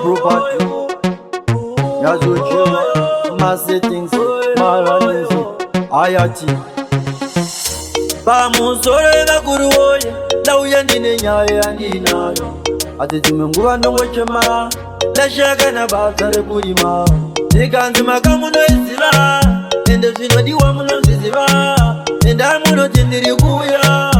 Property, Yazochiwa, masettings, marunnings, ayati. Pamusoro yevakuru woye, ndauya ndine nyaya yandinayo. Asi dzimwe nguva ndongochema, ndashaya kana basa rekurima. Ndikanzi makamunoiziva, ende zvinodiwa munozviziva. Endai munoti ndiri kuuya,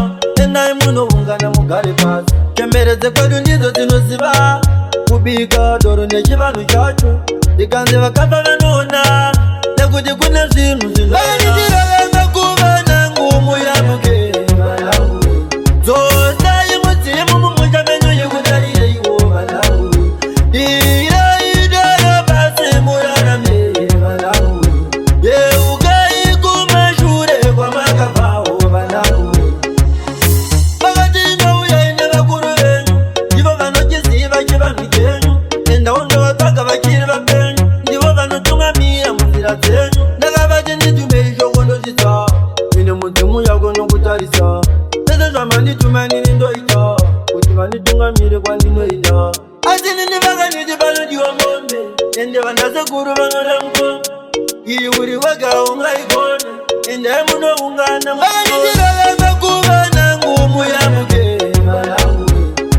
endai munoungana mugare pasi. Chembere dzekwedu ndidzo dzinoziva kubika doro nechivanhu chacho. Ndikanzi vakafa vanoona, nekuti kune zvinhu zvinoitirarama kuva nangu muyamuke. Dzosai mudzimu mumusha menyu yekutarireiwo vanangu. Dirai doro pasi murarame vanangu. Yeukai kumashure kwamakabvawo vanangu. Vakati ndauyai nevakuru venyu, ndivo vanochiziva chivanhu chenyu. Enda undovatsvaga vachiri vapenyu, ndivo vanotungamira munzira dzenyu. Ndakavati nditumei shoko ndosvitsa, ine mudzimu yako nokutarisa. Zvese zvamandituma nini ndoita, kuti vanditungamire kwandinoenda. Asi nini vakanditi panodiwa mombe, ende vanasekuru vanoda mukombe. Iyi uri wega ungaigone, endai munoungana. Vakanditirarama kuva nangu muyamuke vanangu.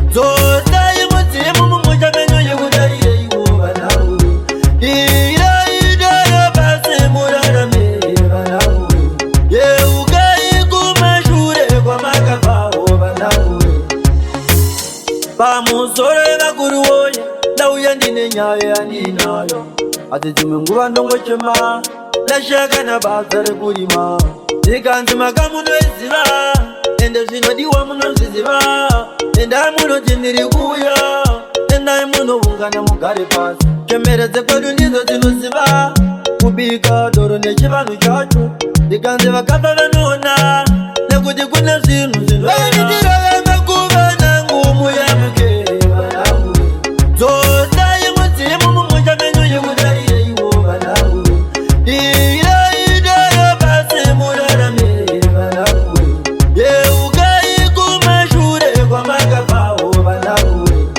Dzosai mudzimu mumusha menyu yekutarireiwo vanangu. Dirai doro pasi murarame vanangu. Yeukai kumashure kwamakabvawo vanangu. Pamusoro yevakuru woye, ndauya ndine nyaya yandinayo. Asi dzimwe nguva ndongochema, ndashaya kana basa rekurima. Ndikanzi makamunoiziva, ende zvinodiwa munozviziva. Endai munoti ndiri kuuya, endai munoungana mugare pasi. Chembere dzekwedu ndidzo dzinoziva kubika doro nechivanhu chacho. Ndikanzi vakafa vanoona, nekuti kune zvinhu zvinoitirarama kuva nangu muyamuke vanangu. Dzosai mudzimu mumusha menyu yekutarireiwo vanangu. Dirai doro pasi murarame vanangu. Yeukai kumashure kwamakabvawo vanangu.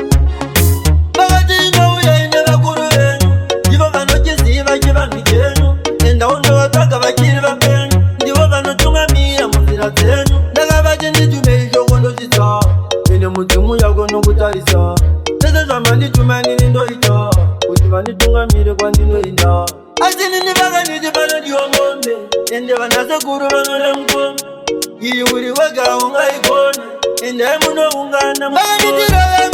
Vakati ndauyai nevakuru venyu, ndivo vanochiziva chivanhu chenyu. Enda undovatsvaga vachiri vapenyu, ndivo vanotungamira munzira dzenyu. Ndakavati nditumei shoko ndosvitsa, ine mudzimu yako nokutarisa. Zvese zvamandituma nini ndoita, kuti vanditungamire kwandinoenda. Asi nini vakanditi panodiwa mombe, ende vanasekuru vanoda mukombe. Iyi uri wega ungaigone, endai munoungana. Vakanditirarama.